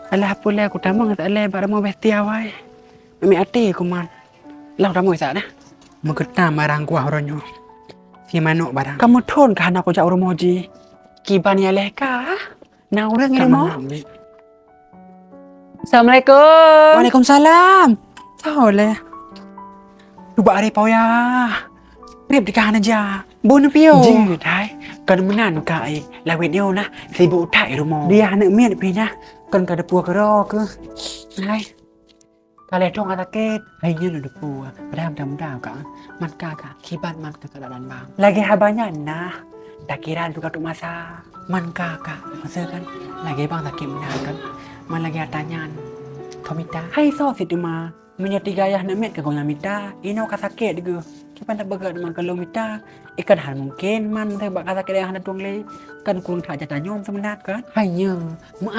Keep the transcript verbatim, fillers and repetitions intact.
Alah, peue lé, kutamong saat lé bak rumoh Bestia wai. Meumiet até kuman. Lah, kutamong saat dah. Meugeutam barang kuah uroe nyoe. Si manok barang. Kamoe thon ka hana kujak u rumoh jih. Kiban ya lé ka? Na ureueng di rumoh? Assalamualaikum. Waalaikumsalam. Soe lé? Tubak hari pawai. Rib di ka hana jak. Bun piyo? Jeuet hai. Kon meunan ka ai. Lawét nyoe nah sibuk that i rumoh. Dia aneuk miet pih nah. Kon ka deupue keudroe keuh. Hai. Ka lheueh thôn ka sakét. Hai nyoe na deupue. Padahai muda-muda ka. Man ka ka. Kiban man ka ka dalam bang. Lagèe haba nyan nah. Takira juga tu masa. Man ka ka. Masa kan. Lagèe bang sakét meunan kan. Man lagèe ata nyan. Kau mita. Hai soe si teuma. Meunyoe tiga yah aneuk miet keu gobnyan mita, inoe ka sakét geuh. Kiban tapeugah teuma keu lôn mita, eh, kan hana mungken man meuteubak ka sakét nyang hana tueng lé. Kan kureueng that jatanyong seumeunat kan? Hai nyoe, meuah